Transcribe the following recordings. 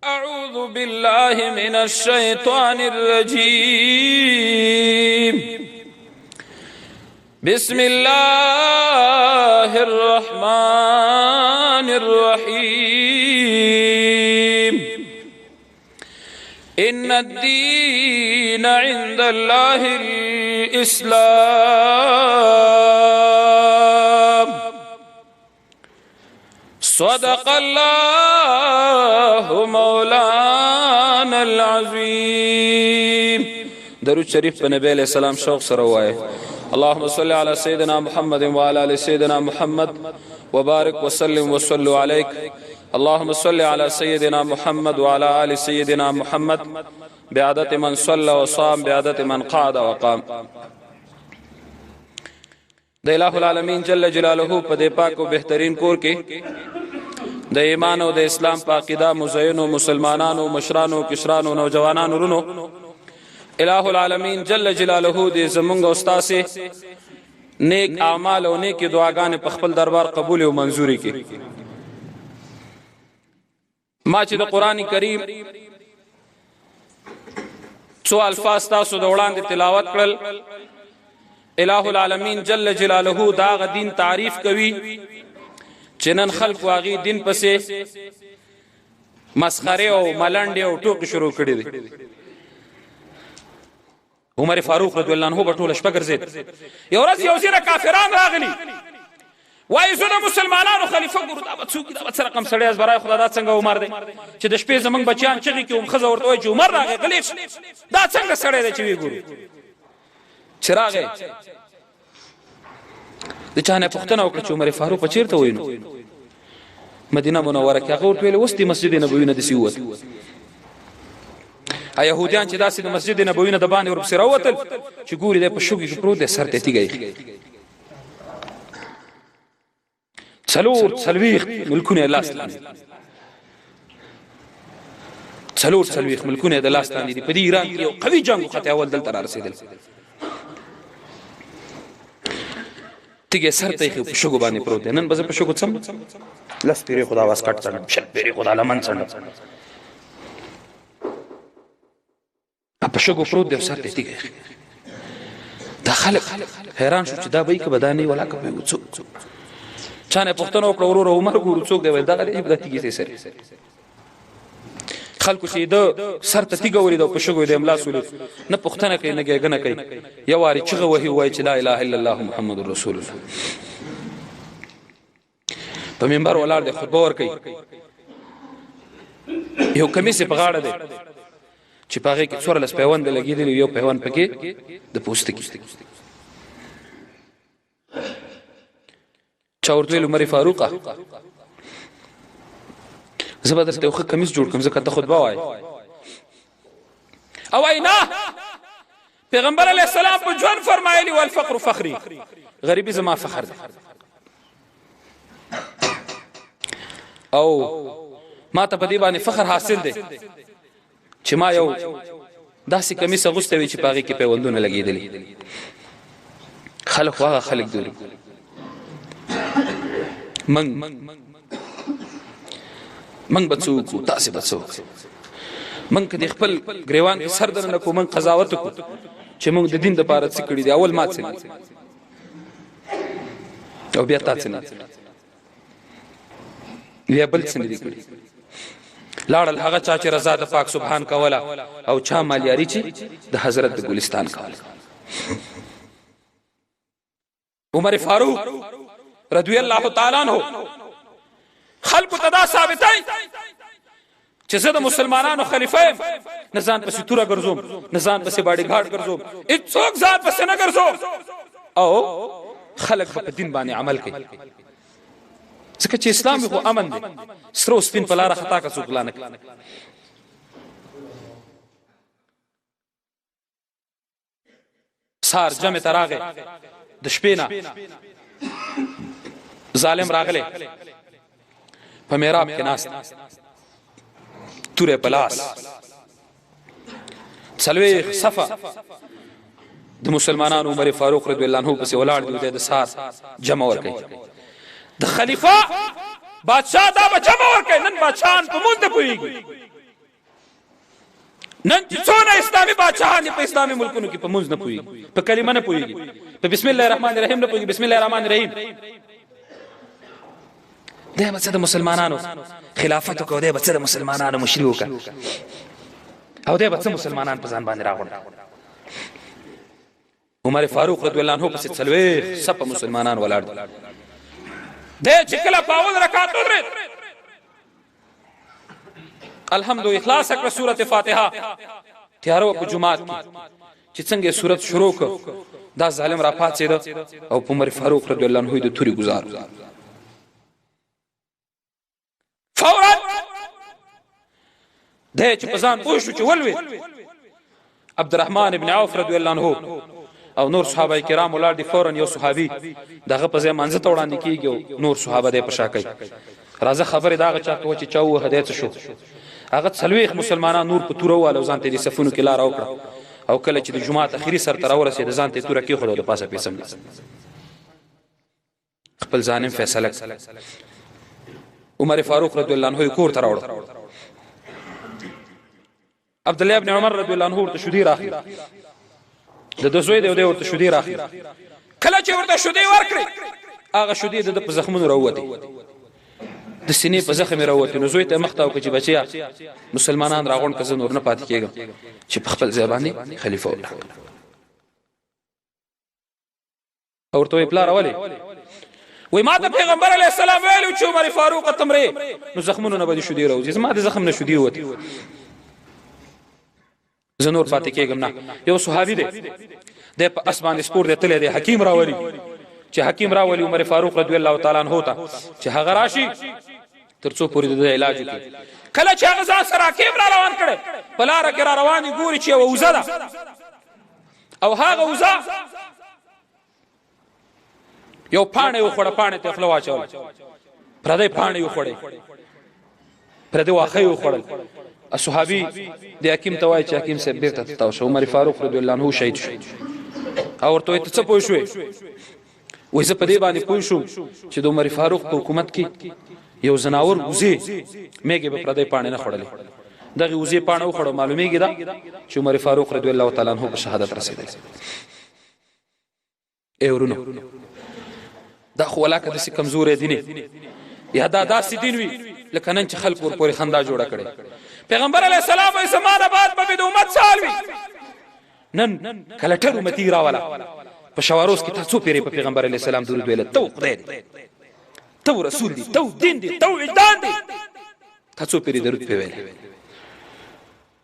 أعوذ بالله من الشيطان الرجيم. بسم الله الرحمن الرحيم. إن الدين عند الله الإسلام. صدق الله مولانا العظيم. درود شریف په نبی علیہ السلام شوق سره وایي. اللهم صل على سيدنا محمد وعلى ال سيدنا محمد وبارك وسلم وصلوا عليك. اللهم صل على سيدنا محمد وعلى ال سيدنا محمد بعدد من صلى وصام بعدد من قعد وقام. د الہ العالمین جل جلاله په دې پاک او بهترین کور کې د ایمان او د اسلام په عقیده مزینو مسلمانانو، مشرانو، کشرانو، نوجوانانو، ورونو، الہ العالمین جل جلاله دې زمونږ او ستاسې نیک اعمال او نیک دعاګانې په خپل دربار قبول او منزوري کړي. ما چې د قران کریم څو الفاظ تاسو د وړاندې تلاوت کړل، الہ العالمین جل جلاله دا غ دین تعریف کوي چې نن خلق واغی دین پسې مسخره او ملنډې او ټوکې شروع کړې دي. عمر فاروق رضی الله عنه به ټوله شپه ګرځېد. یو ورځ یو ځینه کافران راغلي، وایي زه د مسلمانانو خلیفه ګورو، دا به څوک، دا به څه رقم سړی از برای خدا، دا څنګه عمر دی چې د شپې زمونږ بچیان چغې کوي، ښځه ورته وایي چې عمر راغی، غلی شه، دا څنګه سړی دی چې ویې ګورو. چې راغی د چا نه پوښتنه وکړه چې عمر فاروق چېرته وینو؟ مدینه منوره کې. هغه ورته ویل اوس د مسجد نبوي نه داسې ووت. یهودیان چې داسې د مسجد نبوي نه د باندې ورپسې راووتل چې ګوري دی په شګو کې پروت دی، سر ته یې تیږه ایښې. 44 ملکونه یې لاس لاندې، 44 ملکونه یې د لاس لاندې دي. په دې ایران کې یو قوي جنګ وخته اول دلته را رسېدل. تیږه سر ته ایښې په شګو باندې پروت دی. نن به زه په شګو څم، 10 پیرې خو دا واسکټ څنډم، 20 پیرې خو دا لمن څنډم. په شګو پروت دی او سر ته یې تیږه ایښې. دا خلک حیران شو چې دا به یې که به دا نه وي، ولا که به یې څوک. چا نه پوښتنه وکړه وروره عمر ګورو څوک دی؟ ویل دغه دی چې دا تیږې سر. خلکو چې د سر ته تیږه ولید او په شګو یې د املاس ولید، نه پوښتنه کوي نه ګېګنه کوي، یو وارې چیغه وهي وایي چې لا اله الا الله محمد رسول الله. په منبر ولاړ دی، خطبه ورکوي، یو کمیس یې په غاړه دی چې په هغې کې 14 پیوند لګېدلي، یو پیوند پکې د پوستکي. چا ورته ویل عمر فاروقه زه به درته یو ښه کمیس جوړ کړم ځکه ته خطبه وایې. او وایي نه، پیغمبر علیه السلام په ژوند فرمایلي والفقر فخري، غریبي زما فخر دی او ما ته په دې باندې فخر حاصل دی چې ما یو داسې کمیس اغوستی وي چې په هغې کې پیوندونه لګېدلي. خلک خو هغه خلک دي. من به څه وکړو، تاسې به څه وکړئ؟ من که د خپل ګریوان کې سر درنه کړو، من قضاوت وکړو چې موږ د دین دپاره څه کړي دي، اول ما څه دي او بیا تا څه نه دي، بیا بل څه نه دي کړي. لاړل هغه چا چې رضا د پاک سبحان کوله او چا مالیاري چې د حضرت د ګلستان کوله. عمر فاروق رضی الله تعالی عنہ خلکو ته دا ثابتای چې زه د مسلمانانو خلیفہ یم، نه ځان پسې توره ګرځوم، نه ځان پسې باډي ګارډ ګرځوم، هیڅوک ځان پسې نه ګرځوم، او خلک به په دین باندې عمل کوي ځکه چې اسلام خو امن دی. سره او سپین په لاره خطا که څوک غلا نه کوي. سار جمع ته راغی د شپې نه ظالم راغلی په محراب کې ناست، توره په لاس، 40 صفه د مسلمانانو عمر فاروق رضی الله عنه پسې ولاړ دی، د سار جمع ورکوي. د خلیفہ بادشاہ دا به جمع ورکوي. نن بادشاهان په مونږ نه پوهېږي. نن چې څونه اسلامي بادشاهان په اسلامي ملکونو کې په مونږ نه پويږي، په کلمه نه پويږي، په بسم الله الرحمن الرحیم نه پويږي. بسم الله الرحمن الرحیم دی به څه د مسلمانانو خلافت وکړو، دی به څه د مسلمانانو مشري وکړه، او دی به څه مسلمانان په ځان باندې راغونډ. عمر فاروق رضی الله عنه پسې 40 صفه مسلمانان ولاړ دي. دی چې کله په اول رکعت ودرېد، الحمد اخلاص کړه سورته فاتحه، تیارو په جمعات کې چې څنګه سورت شروع کړ، دا ظالم را پاڅېد او په عمر فاروق رضی الله عنه د توري گزار. فورا دی چې په ځان پوه شو چې ولوېد، عبدالرحمن ابن عوف رضی الله عنه او نور صحابه کرام ولاړ دي. فورا یو صحابي دغه په ځای منځ ته وړاندې کیږي او نور صحابه دی په شا کوي. راځه خبرې داغه چا کوه چې چا ووهه، دی څه شو؟ هغه 40 مسلمانان نور په توره واله، ځان ته د صفونو کې لار وکړه، او کله چې د جمعات اخیری سر ته راورسېد، ځان ته توره کېښوده او د پاسه پیسم خپل ځانم فیصله. عمر فاروق رضی الله عنه کور ته راوړ. عبد الله ابن عمر رضی الله عنه ورته شودي راخلي، د د زوی دی ورته شودي راخلي. کله چې ورته شودي ورکړي، هغه شودي د په زخمونو راووتي، د سینې په زخم راووتي. نو زوی ته مخ تاو چې بچیا مسلمانان راغونډ که، زه نور نه پاتې کېږم، چې په خپل ځای باندې خلیفہ وټاکل. او ورته وی پلار ولې؟ وای ما ته پیغمبر علی السلام ویلو چې عمر فاروق تمره نو زخمونه نه بدی شو دی روزي، زما د زخم نه شو دی وتی، زه نور پاتې کېږم نه. یو صحابي دی، د په اسمان سپور دی تللی دی، حکیم راولي. چې حکیم راولي عمر فاروق رضی الله تعالی عنہ ته چې هغه راشي ترڅو پورې د علاج وکړي. کله چې هغه ځان سره حکیم را روان کړي، په لاره کې را روان ګوري چې یو وزه ده، او هغه وزه یو پاڼه وخوړه، پاڼه ته خوله واچول، پردی پاڼه وخوړې، پردی واخه وخوړل. صحابي د حکیم ته وایي چې حکیم صاحب بیرته تاو شو، عمر فاروق رضی الله عنه شهید شو. او ورته ته څه پوه شوې؟ وای زه په دې باندې پوه شوم چې د عمر فاروق په حکومت کې یو زناور وزې میږي به پردی پاڼه نه خوړلې، دغه وزې پاڼه وخوړه، معلومیږي دا چې عمر فاروق رضی الله تعالی عنہ په شهادت رسیدلی. ای ورونو، دا خو ولاکه داسې کمزوری دین یا دا داسې دین وي لکه نن چې خلک ورپورې خندا جوړه کړي. پیغمبر علیه السلام وایي زما نه بعد به د امت سال وي. نن کلټر امتي راوله په شواروز کې، تاسو پیرې په پیغمبر علیه السلام درود ویل، تو خدای دی، تو رسول دی، تو دین دی، تو وجدان دی، تاسو پیرې درود په ویل.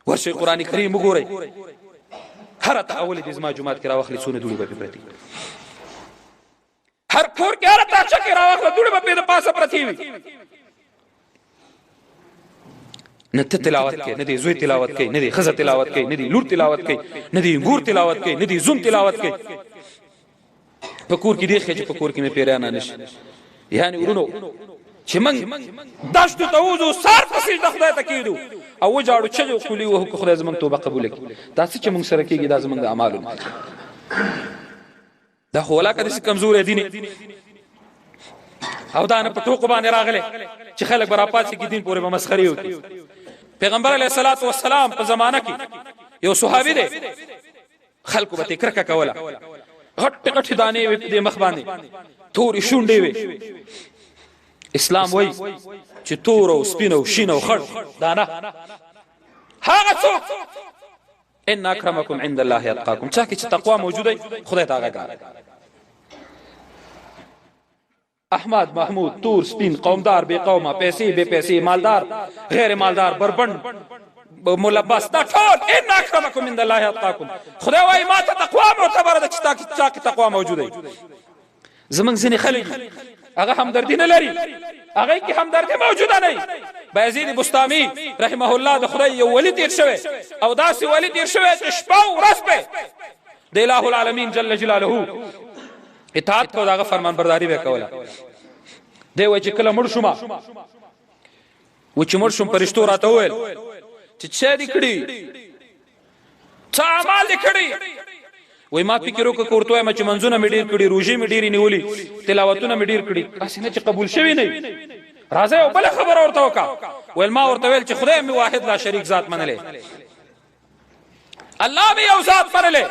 ورشئ قرآن کریم وګورئ، هر تاول دې زما جماعت کې راوخلي، څونه دوړي به پرتي، هر کور کې هر تاچه کې راوخله، دوړي به د پاسه پرتي وي. نه ته تلاوت کوي، نه دی زوی تلاوت کوي، نه دی خزه تلاوت کوي، نه دی لور تلاوت کوي، نه دی ګور تلاوت کوي، نه دی زوم تلاوت کوي. په کور کې دی چې په کور کې مې پیرانه نشي. یعنی ورونو، چې من دشت ته وځو، سر په سجده خدای ته کېدو او وجاړو، چې قولي وه که خدای زمونږ توبه قبول کړي. دا څه چې مونږ سره کېږي، دا زمونږ د اعمالو نتیجه. دا خو ولاکه داسې کمزوری دین او دا نه په ټوکو باندې راغلی چې خلک به راپاڅېږي دین پورې به مسخرې وکړي. پیغمبر علیه الصلاة والسلام په زمانه کې یو صحابي دی، خلکو به ترې کرکه کوله، غټې غټې دانې وې په دې مخ باندې، تورې شونډې وې. اسلام وایي چې تور او سپین او شین او خړ دانه هغه څوک، ان اکرمکم عند الله اتقاکم، چا کې چې تقوا موجوده خدای ته هغه ګران. احمد، محمود، تور، سپین، قومدار، بے قومه، پیسې، بے پیسې، مالدار، غیر مالدار، بربند، ملبس، دا ټول ان اکرمکم عند الله اتقاکم. خدای وایي ما ته تقوا معتبره ده، چې چا کې تقوا موجوده. زمونږ ځینې خلک هغه همدردي نه لري، هغه کې همدردي موجوده نه. بایزید بستامي رحمه الله د خدای یو ولی تیر شوی، او داسې ولی تیر شوی چې شپه او ورځ به د الٰه العالمین جل جلاله اطاعت کو، داغه فرمان برداری به کوله. دی وای چې کله مړ شوم، و چې مړ شوم، پرشتو راته وویل چې څه دې کړي، څه اعمال دې کړي؟ وای ما فکر وکړ ورته وایم چې منځونه مې ډیر کړي، روژې مې ډېرې نیولي، تلاوتونه مې ډیر کړي، هسې نه چې قبول شوي نه. راځه یو بله خبره ورته وکړه. ویل ما ورته ویل چې خدای مې واحد لا شریک ذات منلی. الله مې یو ذات منلې.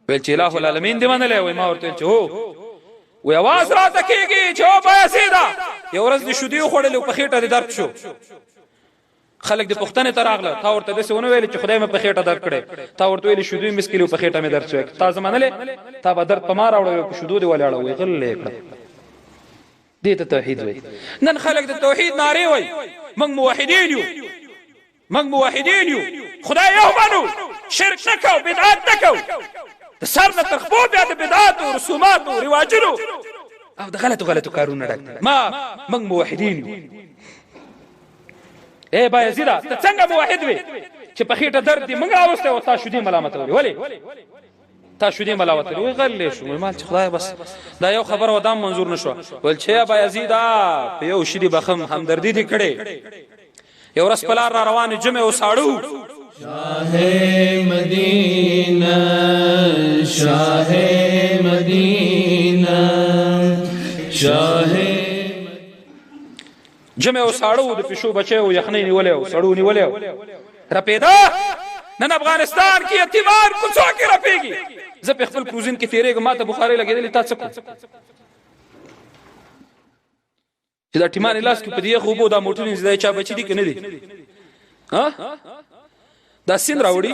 ویل چې الہ العالمین دی منلې؟ وای ما ورته چې هو. وی आवाज راته کېږي چې او بایزیدا، یو ورځ دې شودې وخوړلې او په خېټه دې درد شو، خلک د پښتنې ته راغله، تا ورته داسې ونه ویل چې خدای مې په خېټه درد کړی، تا ورته ویل شودې مې څکلې او په خېټه مې درد شوی، تا زه منلې؟ تا به درد په ما راوړی، په شودو دې ولې اړوی؟ غلی کړه. دې ته توحید وایي. نن خلک د توحید نارې وایي، موږ موحدین یو، موږ موحدین یو، خدای یو منو، شرک نه کوو، بدعت نه کوو، د سر نه تر خپو بیا د بدعاتو، رسوماتو، رواجونو او د غلطو غلطو کارونو ډک دي. ما موږ موحدین یو. اے بایزیده، ته څنګه موحد وې چې په خېټه درد دې موږ راوستی او تا شودې ملامتولې؟ ولې تا شودې ملامتولې؟ وایي غلی شو. مال چې خدای بس دا یو خبره وه، دا منظور نه شوه. ویل چې یا بایزیده، په یو شي دې بخم، همدردي دې کړې. یو ورځ په لار را روان جمع او ساړو، شاه مدینه، شاه مدینه، شاه. جمع او ساړو، د پښو بچي او یخنۍ نیولې او سړو نیولې رپیدا. نن افغانستان کې یتیمان کوڅو کې رپیږي. زه په خپل کروزین کې تیرېږم، ما ته بخاري لګېدلې، تا څه کوم چې دا ټیمان لاس کې په دې خو بو دا موټرونه زده چا بچی دي کنه دي؟ ها، دا سین راوړي.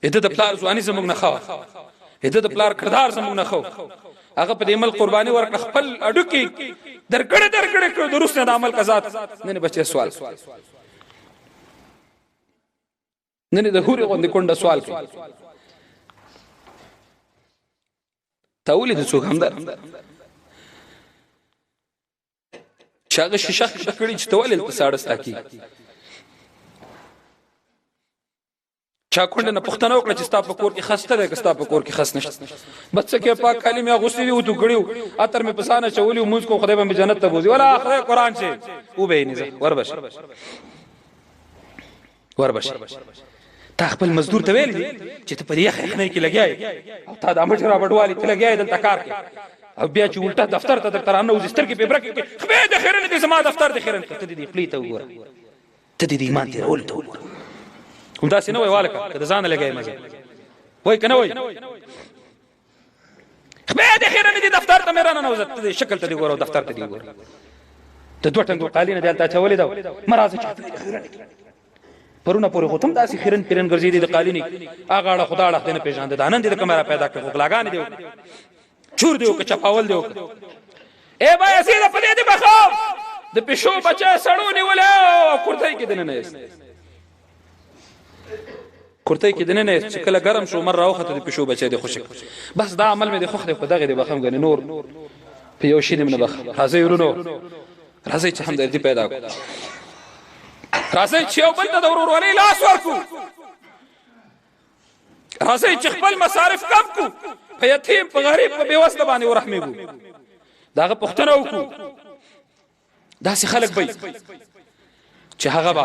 اته د پلار ځواني زموږ نه خو، اته د پلار کردار زموږ نه خو، هغه په دې مل قرباني ورکړه، خپل اډو کې درکړه درکړه کړو، درسته د عمل قزات. نن بچي سوال، نن د هوري غوندې کونډه سوال کوي. تا ولې د څوک همدر چې هغه شیشه کړي چې ته ولې دلته ساړه ستا کېږي؟ چا کونډه نه پوښتنه وکړه چې ستا په کور کې خس شته دی که ستا په کور کې خس نشته؟ بس څه کې پاک کالي مې اغوستي دي، اوتو کړي، عطر مې په ځان اچولي، لمونځ کوم، خدای به مې جنت ته بوځي. ولا خدای قرآن چې وبه یې نه ځه، وربه شي، وربه شي. تا خپل مزدور ته ویل دي چې ته په دې یخه یخنۍ کې لګیا یې او تا دا مټې رابډوالي، ته لګیا یې دلته کار کوې، او بیا چې الټه دفتر ته درته راننوځي سترګې پرې برکې کړې، خپې دې خیرنې دي، زما دفتر دې خیرن کړ. ته دې دې خولې ته وګوره، ته دې د ایمان تېرولو ته وګوره. همداسې نه وایي والکه که د ځانه لګیا یې مزه وایي که نه وایي؟ خپې دې خیرنې دي، دفتر ته مې راننوځه، ته دې شکل ته دې ګوره او دفتر ته دې وګوره. د دوه ټنګو قالینه دې هلته اچولې ده، مه راځه چې خپې دې خیرنې کړې. پرونه پورې خو تم داسې خیرن پیرن ګرځېدې د قالینې، هغه اړه خدا اړخ دې نه پېژانده، دا نن دې د کومه را پیدا کړې؟ خو غلاګانې دې وکړې، چور دې وکړ، چپاول دې وکړ. ای بایزیده، په دې دې بخام، د پښو بچی سړو نیولی او کورتۍ کې دننه یاست، کورتۍ کې دننه یاست. چې کله ګرم شو عمر راوخته، د پښو بچی دې خوشې. بس دا عمل مې دې خوښ دی، خو دغې دې بخم ګنې نور په یو شي دې نه بخم. راځئ ورونو، راځئ چې همدردي پیدا کړو، راځئ چې یو بل ته د ورورولۍ لاس ورکړو، راځئ چې خپل مصارف کم کړو، په یتیم، په غریب، په بېوزله باندې ورحمېږو، د هغه پوښتنه وکړو. داسې خلک به چې هغه به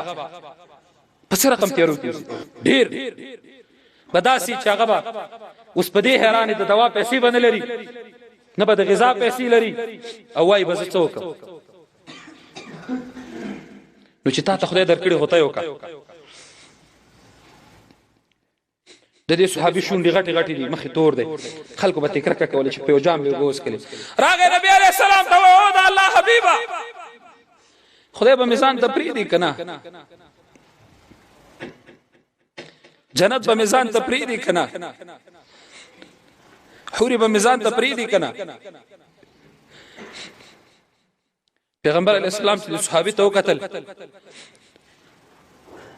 په څه رقم تیرو کې ډېر به داسې چې هغه به اوس په دې حیران د دوا پیسې به نه لري، نه به د غذا پیسې لري، او وایي به زه څه وکړم؟ نو چې تا ته خدای درکړي خو ته یې وکړه. د دې صحابي شونډې غټې غټې دي، مخې تور دی، خلکو به ترې کرکه کوله چې په یو جام به اوبه وڅښلې. راغی نبي علیه السلام ته، وایي او د الله حبیبه، خدای به مې ځان ته پرېږدي که نه؟ جنت به مې ځان ته پرېږدي که نه؟ حورې به مې ځان ته پرېږدي که نه؟ پیغمبر علیه السلام چې صحابي ته وکتل،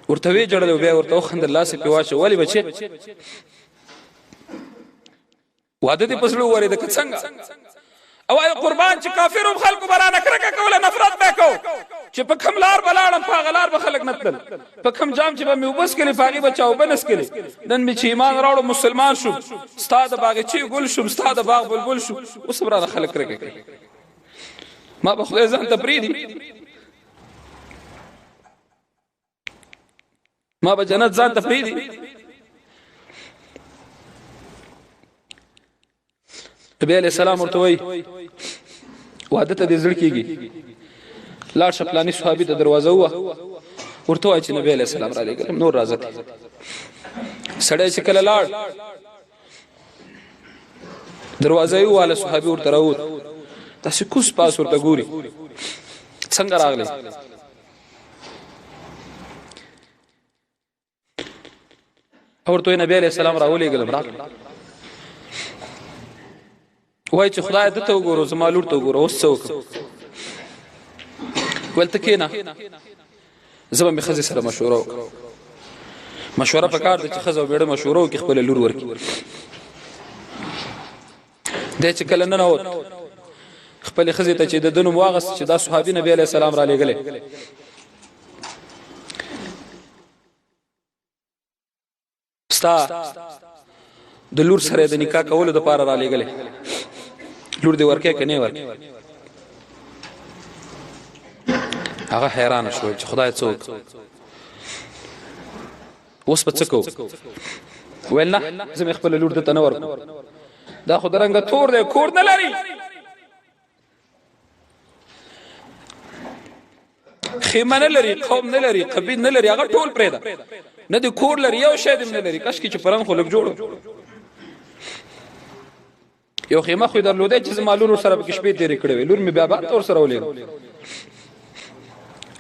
ورته ویې ژړل او بیا ورته وخندل، لاس یې پرې واچو. ولې بچې، واده دې په زړه وورېده که څنګه؟ او آی قربان، چې کافر هم خلکو به رانه کرکه کوله، نفرت به کو، چې په کوم لار به لاړم په هغه لار به خلک نه تلل، په کوم جام چې به مې اوبه څښلې په هغې به چا اوبه نه څښلې. نن مې چې ایمان راوړو، مسلمان شوم، ستا د باغچې ګل شوم، ستا د باغ بلبل شوم، اوس هم رانه خلک کرکه کوي، ما به خدای ځان ته پرېږدي؟ ما به جنت ځان ته پرېږدي؟ نبی علیہ السلام ورته وایي واده ته دې زړه کېږي؟ لاړ شه پلاني صحابي ته دروازه ووه، ورته وایه چې نبی علیه السلام را لېږلم، نور راځه. سړی چې کله لاړ دروازه یې وواله، صحابي ورته راووت، داسې کوز پاس ورته ګوري، څنګه راغلی؟ ورته نبی علیه السلام راولېږلم، راغلی. وای چې خدای د ته وګورو، زما لور ته وګورو، اوس څه وکړم؟ ویل ته کښېنه، زه به مې ښځې سره مشوره وکړم. مشوره په کار ده چې ښځه او میړه مشوره وکړي، خپله لور ورکړي. دی چې کله ننوت خپلې ښځې ته چې د ده نوم واغست چې دا صحابي نبي علیه السلام را لېږلی، ستا د لور سره د نکاح کولو د پاره را لېږلې، لور دې ورکه کنه ورکه؟ هغه حیران شو چې خدای څوک، اوس په څه کو؟ ویل نه، زه مې خپل لور دته نه ورکوم، دا خو درنګ تور دی، کور نه لري، خیمه نه لري، قوم نه لري، قبیل نه لري، هغه ټول پرېږده، نه د کور لري، یو شی دې نه لري. کاش کې چې پرنګ خو لږ جوړ یو خیمه خو درلوده چې زما لور سره پکې شپې تېرې کړې وې، لور مې بیا بار تور سره ولېږه.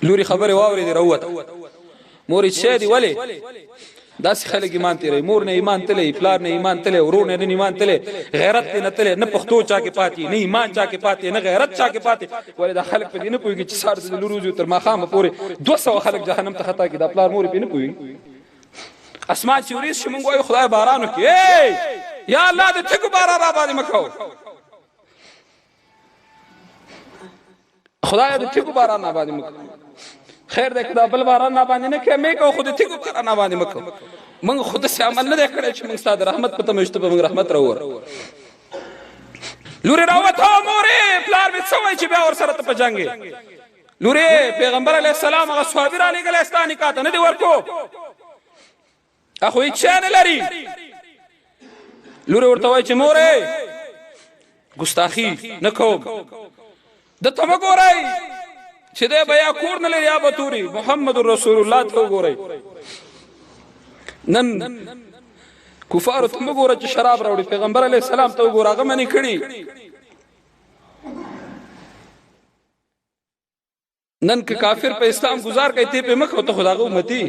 لوري خبرې واورېدې، راووته. مور یې څه دی، ولې داسې خلک ایمان تیری؟ مور نه ایمان تللی، پلار نه ایمان تللی، ورور نه ایمان تللی، غیرت نه تللی، نه پښتو چا کې پاتې، نه ایمان چا کې پاتې، نه غیرت چا کې پاتې. ولې دا خلک په دې نه پوهېږي چې سهار د لور وځي تر ماښامه پورې 200 خلک جهنم ته خطا کړي؟ دا پلار مور پې نه پوهېږي. اسمان چې ورېځ شي، موږ وایو خدای باران وکړي. یا الله د تګو باران را باندې مه کوه، خدای د تیګو باران نه باندې مکو. خیر دی که دا بل باران نه باندې نه کوې مې کوه، خو د تیګو باران نه باندې مکو. موږ خو داسې عمل نه دی کړی چې موږ ستا د رحمت په تمه یو چې ته به موږ رحمت راووره. لورې راوته، مورې پلار مې څه وایي چې بیا ورسره ته په جنګ یې؟ لورې پیغمبر علیه السلام هغه صحابي رالیږلی ستا نکاح ته، نه دې ورکو، اخو هیڅ شی نه لري. لورې ورته وایي چې مورې ګستاخي نه کوم، ده ته مه ګورئ چې دی به یا کور نه لري یا به توري، محمد رسول الله ته وګورئ. نن کفارو ته مه ګوره چې شراب راوړي، پیغمبر علیه السلام ته وګوره، هغه منې کړي. نن که کافر په اسلام گزار کوي، ته په مخ او ته خداغه امتی،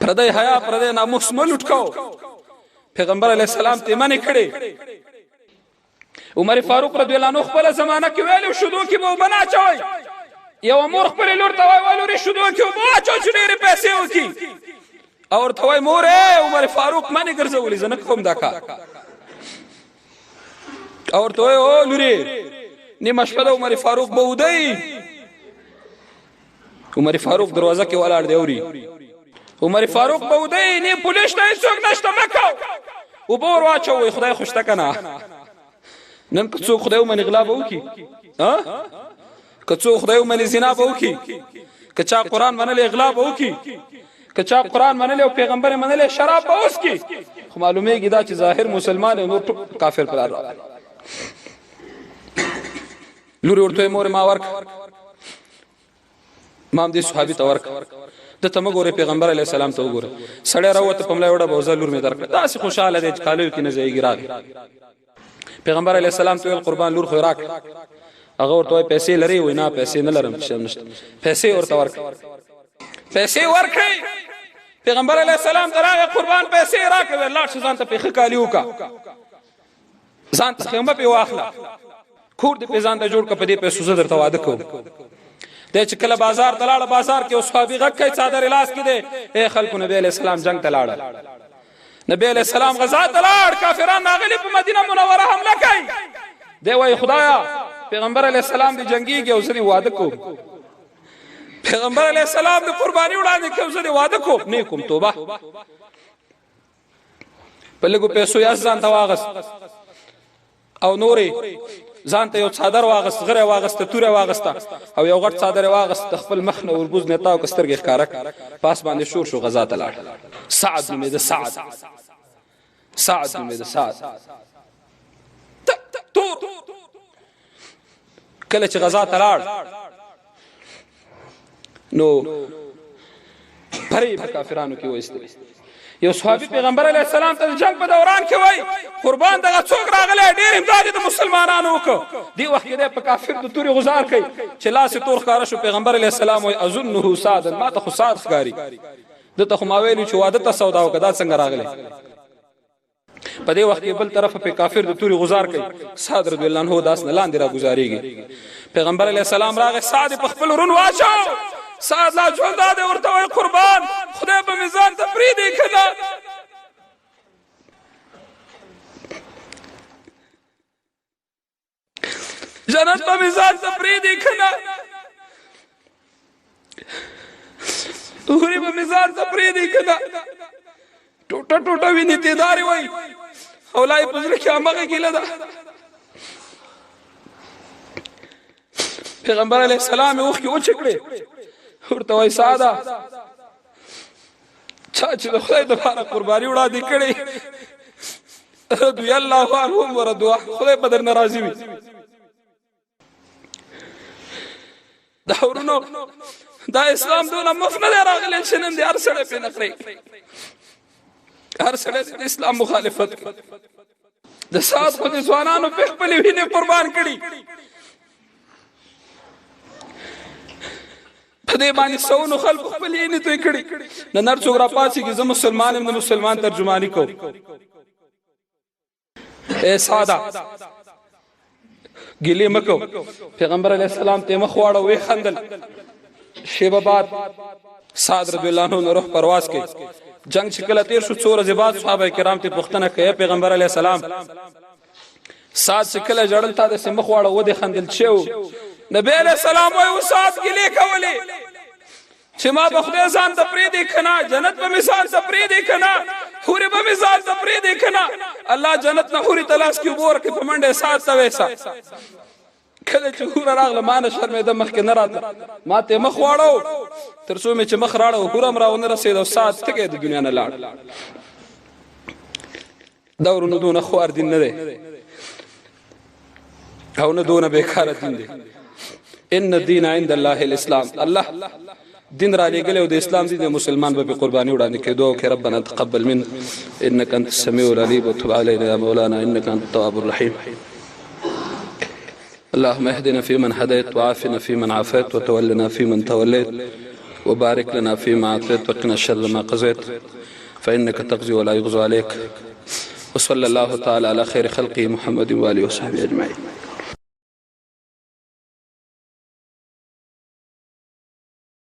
پردی حیا پردی ناموس مه لوټ کو، پیغمبر علی السلام ته منې کړي. عمر فاروق رضی الله عنه خپل زمانہ کې ویلو شودو کې به وبنا چوي. یو مور خپل لور ته وای ولوري شودو کې وبا چو چې ډېرې پیسې وکي، او ورته وای مور عمر فاروق منې ګرځولې، زه نه کوم دا کار. او ورته وای او لوري نیمه شپه ده، عمر فاروق به ودی. عمر فاروق دروازه کې ولاړ دی، اوري عمر فاروق به ودی، نه پولیس ته هیڅوک نشته، مکو اوبه ور واچوئ، خدای خو شته که نه؟ نن که څوک خدای ومني غلا به وکړي، که څوک خدای ومني زنا به وکړي، که چا قرآن منلی غلا به وکړي، که چا قرآن منلی او پیغمبر منلی شراب به وڅکي. خو معلومیږي دا چې ظاهر مسلمان او نور ټول کافر پلار راغلی. لوري ورته مور ما ورک، ما هم دې صحابي ته ورک، ده ته مه ګورې، پیغمبر علیه السلام ته وګوره. سړی راووته په ملا یې وډبه، وزه لور مې درکړه. داسې خوشحاله دی چې کالیو کې نه ځایېږي. راغی پیغمبر علیه السلام ته ویل قربان لور خو یې راکړه. هغه ورته وایي پیسې لرې؟ وایي نه پیسې نه لرم، څه نشته. پیسې ورته ورکړه، پیسې ورکړې. پیغمبر علیه السلام ته راغی، قربان پیسې راکړه. ویل لاړ شه ځان ته پې ښه کالي وکړه، ځان ته خیمه پې واخله، کور دې پې ځان ته جوړ کړه، په دې پیسو زه درته واده کوم. دی چې کله بازار ته لاړه، بازار کې یو صحابي غږ کوي، څادر یې لاس کې دی، ای خلکو نبی علیه السلام جنګ ته لاړه، نبی علیه السلام غزا ته لاړ، کافران راغلي په مدینه منوره حمله کوي. دی وایي خدایا پیغمبر علیه السلام دې جنګیږي او زه دې واده کوم، پیغمبر علیه السلام دې قرباني وړاندې کوم، زه دې واده کوم، نه کوم توبه. په لږو پیسو یې ځان ته واغست او نورې ځان ته یو څادر واغست، غره واغسته، توره واغسته او یو غټ څادر واغست، د خپل مخ نه اوربوز نه تاو کسترګې ښکاره کړ، پاس باندې شور شو، غزا ته لاړ. سعد نومېده، سعد، سعد نومېده، سعد تور. کله چې غزا ته لاړ نو پرې په کافرانو کې وایستل. یو صحابي پیغمبر علیه السلام ته د جنگ په دوران کې وای، قربان دغه څوک راغلی، ډېر امداد د مسلمانانو وکړ. دې وخت کې دی په کافر د تورې غزار کوي چې لاس یې تور ښکاره شو. پیغمبر علیه السلام وای، اظنه سعدا، ما ته خو سعد ښکاري، ده ته خو ما ویلي چې واده ته سودا وکړه، دا څنګه راغلی؟ په دې وخت کې بل طرف په کافر د توري غزار کوي، سعد رضی الله عنه داس نه لاندې را گزارېږي. پیغمبر علیه السلام راغی، سعد په خپل ورون واچو، سعد لا ژوند دی، ورته وایي، قربان خدای به مې ځان ته پرېږدي که نه؟ جنت به مې ځان ته پرېږدي که نه؟ هورې به مې ځان ته پرېږدي که نه؟ ټوټه ټوټه وینې تیدارې وایي او لا یې په زړه کې همغه ګیله ده. پیغمبر علیه السلام یې اوښکې وچې کړې، ورته وایي، ساده چا چې د خدای دپاره قرباني وړاندې کړې، رضی الله عنهم ورضوا، خدای به درنه راضي وي. دا ورونو، دا اسلام دونه مفت نه دی راغلی چې نن دې هر سړی پرې نخرې، هر سړی د اسلام مخالفت کوي. د سعد خو د ځوانانو په خپلې وینې قربان کړي، په دې باندې سونو خلکو خپلې وینې توی کړي. نن هر څوک راپاڅېږي، زه مسلمان یم، د مسلمان ترجماني کوم. اے ساده، ګیلې مکو. پیغمبر علیه السلام ته مخ واړه، وې خندل. شیبه بعد سعد رضی الله عنه روح پرواز کوي. جنگ چې کله تیر شو، څو ورځې بعد صحابه کرام ته پوښتنه کوي، پیغمبر علیه السلام، سعد چې کله جړل تا د مخ واړه و دې خندل، چې نبی علیه السلام وایي، سعد ګیلې کولې چې ما به خدای ځان ته پرېږدي که نه؟ جنت به مې ځان ته پرېږدي که نه؟ حورې به مې ځان ته پرېږدي که نه؟ الله جنت نه حورې ته لاس کې اوبه ورکړې، په منډه یې سعد ته ویسه. کله چې حوره راغله، ما نه شرمېده، مخکې نه راته، ما ته مخ واړو، تر څو مې چې مخ راړو حوره هم راونه رسېده او سعد تږی د دنیا نه لاړ. دا ورونو، دونه خوار دین نه دی او نه دونه بیکاره دین دی. ان الدین عند الله الاسلام. الله دین را لېږلی او د اسلام دین، مسلمان به قرباني وړاندې کوي. دعا وکړئ، ربنا تقبل منا انك انت السميع العليم وتب علينا يا مولانا انك انت التواب الرحيم. اللهم اهدنا فيمن هديت، وعافنا فيمن عافيت، وتولنا فيمن توليت، وبارك لنا فيما أعطيت، وقنا شر ما قضيت، فإنك تقضي ولا يقضى عليك. وصلى الله تعالى على خير خلقه محمد وآله وصحبه أجمعين.